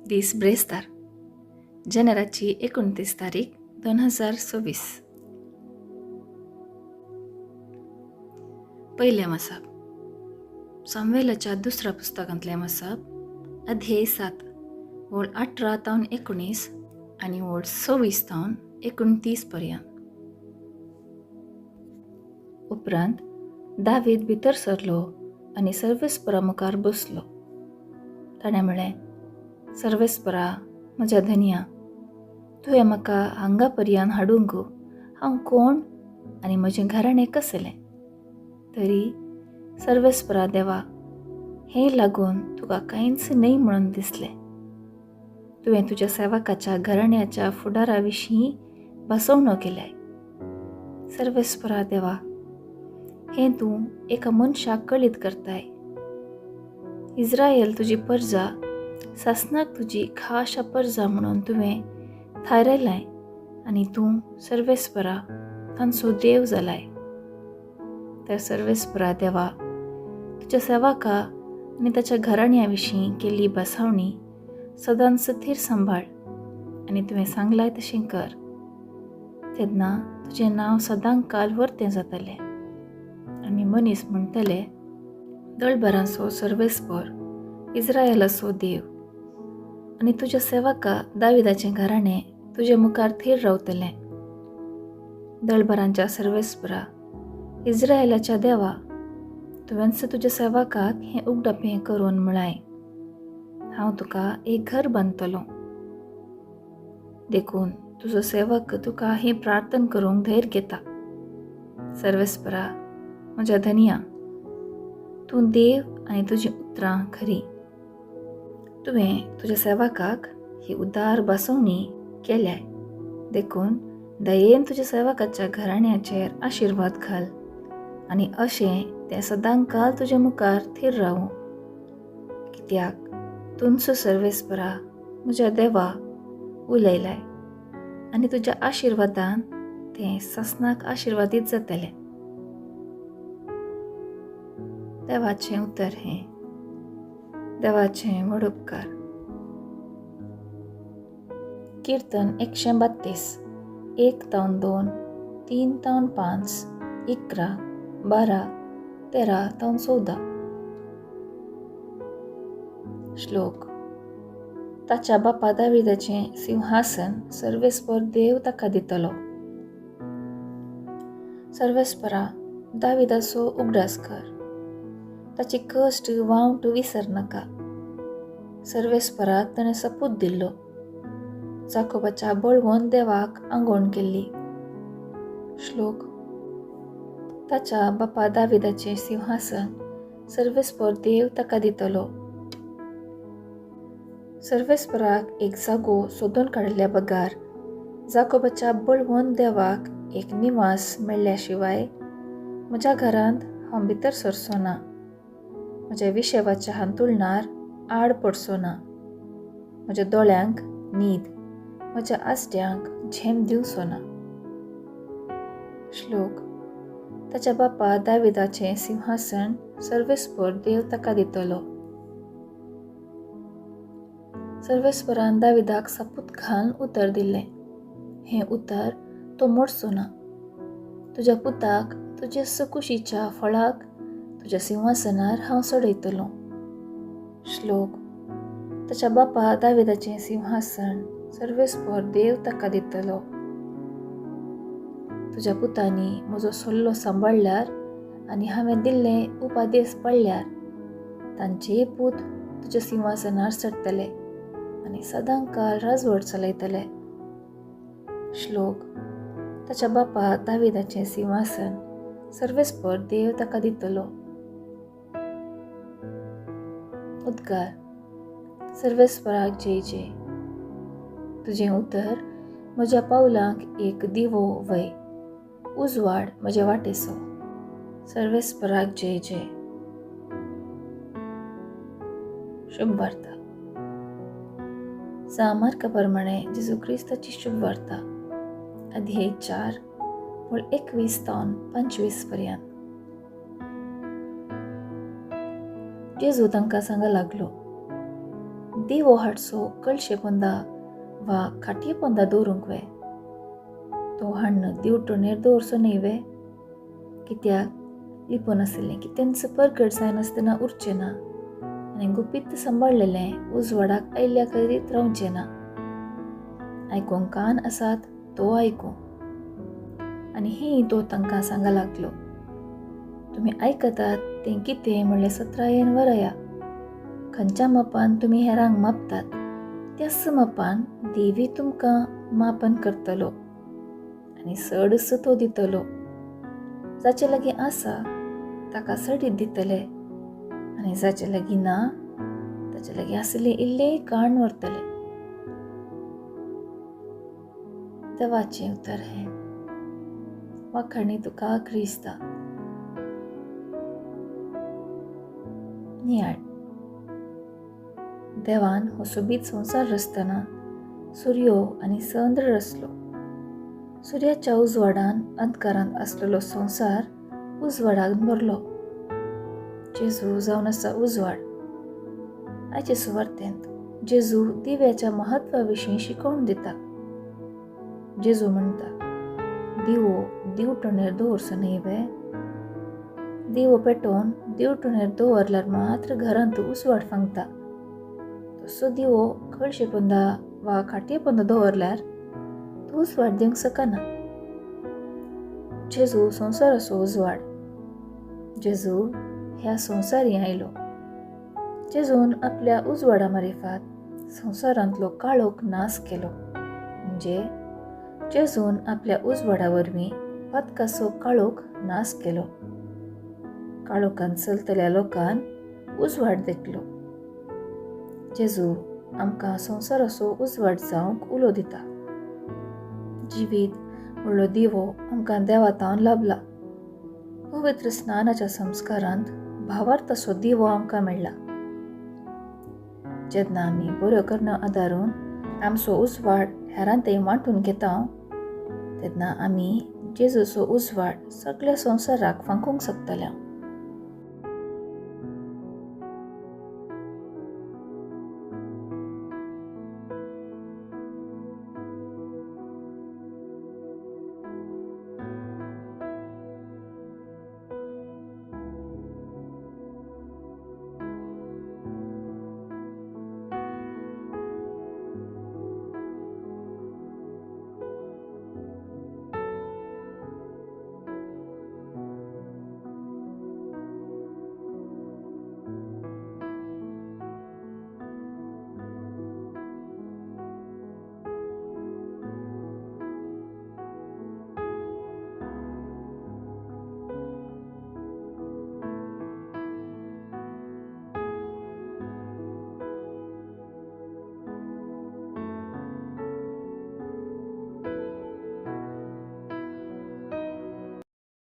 दीस ब्रेस्तार, जानेराची 29 तारीख 2026. पयलें मसाप, सामुएलाच्या दुसऱ्या पुस्तकांतलें मसाप, अध्याय 7, ओळ 18 तावन 19 आनी ओळ 26 तावन 29 पर्यंत. उपरांत दावीद भितर सरलो आनी सर्वेस्परा मुखार बसलो. ताणें म्हळें, सर्वेस्परा म्हज्या धनया, तुवें म्हाका हांगा पर्यंत हाडूंक हांव कोण आनी म्हजें घराणें कसलें? तरी सर्वेस्परा देवा, हें लागून तुका कांयच न्हय म्हणून दिसलें. तुवें तुज्या सेवकाच्या घराण्याच्या फुडारा विशीं बसवणो केल्याय. सर्वेस्परा देवा, हें तूं एका मनशाक कळीत करताय. इज्रायल तुजी परजा, सासनाक तुजी खाशा परजा म्हणून तुवें थारायलाय आनी तूं सर्वेस्परा तांचो देव जालाय. तर सर्वेस्परा देवा, तुज्या सेवका आनी ताच्या घराण्या विशीं केल्ली बसावणी सदांच थीर सांबाळ आनी तुवें सांगलाय तशें कर. तेन्ना तुजें नांव सदां काल वर्तें जातलें आनी मनीस म्हणटले, दळभरांचो सर्वेस्पर इज्रायलाचो देव, आनी तुज्या सेवका दाविदाचें घराणें तुजे मुखार थीर रावतलें. दळभरांच्या सर्वेस्परा इज्रायलाच्या देवा, तुवेंच तुज्या सेवकाक हें उगडापें करून म्हळाय, हांव तुका एक घर बांदतलो. देखून तुजो सेवक तुका हें प्रार्थन करूंक धैर्य घेता. सर्वेस्परा म्हज्या धनया, तूं देव आनी तुजीं उतरां खरीं. तुवें तुज्या सेवकाक ही उदार बसवणी केल्याय, देखून दयेन तुज्या सेवकाच्या घराण्याचेर आशिर्वाद घाल आनी अशें तें सदांकाल तुज्या मुखार थीर रावूं. कित्याक तुंचो सर्वेस्परा म्हज्या देवा उलयलाय आनी तुज्या आशिर्वादान तें सासनाक आशिर्वादीत जातलें. देवाचें उतर हें. देवाचें व्हड उपकार. किर्तन 132, 1 तावन 2, 3 तावन 5, 11, 12, 13 तावन 14. श्लोक. ताच्या बापा दाविदाचें सिंहासन सर्वेस्पर देव ताका दितलो. सर्वेस्परा दाविदाचो उगडास कर, ताची कश्ट वावट विसर नाका. सर्वेस्पराक ताणें सपूत दिल्लो, जाकोबाच्या बळवंत देवाक आंगवण केल्ली. श्लोक. ताच्या बापा दाविदाचें सिंहासन सर्वेस्पर देव ताका दितलो. सर्वेस्पराक एक जागो सोदून काडिल्ल्या बगार जाकोबाच्या बळवंत देवाक एक निवास मेळ्ळ्या शिवाय म्हज्या घरांत हांव भितर सरचो ना, म्हज्या विशेवाच्या हांतुळणार आड पडचो ना, म्हज्या दोळ्यांक न्हीद, म्हज्या आसट्यांक झेम दिवचो ना. श्लोक. ताच्या बापा दाविदाचें सिंहासन सर्वेस्पर देव ताका दितलो. सर्वेस्परान दाविदाक सपूत घालून उतर दिल्लें, हें उतर तो मोडचो ना. तुज्या पुताक तुज्या सकुशीच्या फळाक तुज्या सिंहासनार हांव चडयतलो. श्लोक. ताच्या बापा दाविदाचें सिंहासन सर्वेस्पर देव ताका दितलो. तुज्या पुतांनी म्हजो सल्लो सांबाळ्ळ्यार आनी हांवें दिल्ले उपादेस पडल्यार तांचेय पूत तुज्या सिंहासनार चडटले आनी सदांकाल राजवट चलयतले. श्लोक. ताच्या बापा दाविदाचें सिंहासन सर्वेस्पर देव ताका दितलो. उद्गार. सर्वेस्पराक जय जय. तुजें उतर म्हज्या पावलांक एक दिवो वय, उजवाड म्हज्या वाटेचो. सर्वेस्पराक जय जय. शुभ वार्ता. मार्का प्रमाणे जेजू क्रिस्ताची शुभ वार्ता, अध्याय 4, ओळ 21 तावन 25 पर्यंत. जेजू तांकां सांगा लागलो, दिवो हाडचो कळशे पोंदा वा खाटये पोंदा दवरूंक वे? तो हाडून दिवटणेर दवरचो न्हय वे? कित्याक लिपून आशिल्लें कितेंच परगट जायनासतना उरचें ना आनी गुपीत सांबाळलेलें उजवाडाक आयिल्ल्या करीत रावचें ना. आयकूंक कान आसात तो आयकूं. आनी ही तो तांकां सांगा लागलो, तुमी आयकतात तें कितें म्हणलें सत्रायेन वरया. खंयच्या मापान तुमी हेरांक मापतात त्याच मापान देवी तुमकां मापन करतलो आनी चडच तो दितलो. जाचे लागीं आसा ताका चडीत दितले आनी जाचे लागीं ना ताचे लागीं आशिल्लें इल्लें काण व्हरतले. देवाचें उतर हें. वाखाणी तुका क्रिस्ता. नियाळ. देवान हो सोबीत संवसार रचतना सुर्यो आनी चंद्र रचलो. सुर्याच्या उजवाडान अंधकारांत आसलेलो संवसार उजवाडान भरलो. जेजू जावन आसा उजवाड. आयचे सुवार्तेंत जेजू दिव्याच्या म्हत्वा विशीं शिकोवन दिता. जेजू म्हणटा, दिवो दिवटणेर दवरचो न्हय वे? दिवो पेटोवन दिवटणेर दवरल्यार मात्र घरांत उजवाड फांगता. तसो दिवो कळशे पोंदा वा खाटये पोंदा दवरल्यार तो उजवाड दिवंक शकना. जेजू संवसाराचो उजवाड. जेजू ह्या संवसारी आयलो. जेजून आपल्या उजवाडा मारिफात संवसारांतलो काळोख नाश केलो. म्हणजे जेजून आपल्या उजवाडा वरवीं पातकाचो काळोख नाश केलो. काळोखान चलतल्या लोकान उजवाड देखलो. जेजू आमकां संवसाराचो उजवाड जावंक उलो दिता. जिवीत म्हणलो दिवो आमकां देवा तावन लाभला. पवित्र स्नानाच्या संस्कारांत भावार्थाचो दिवो आमकां मेळ्ळा. जेन्ना आमी बऱ्यो करणो आदारून आमचो उजवाड हेरांतय वांटून घेता तेन्ना आमी जेजूचो उजवाड सगळ्या संवसाराक फांकूंक शकतले.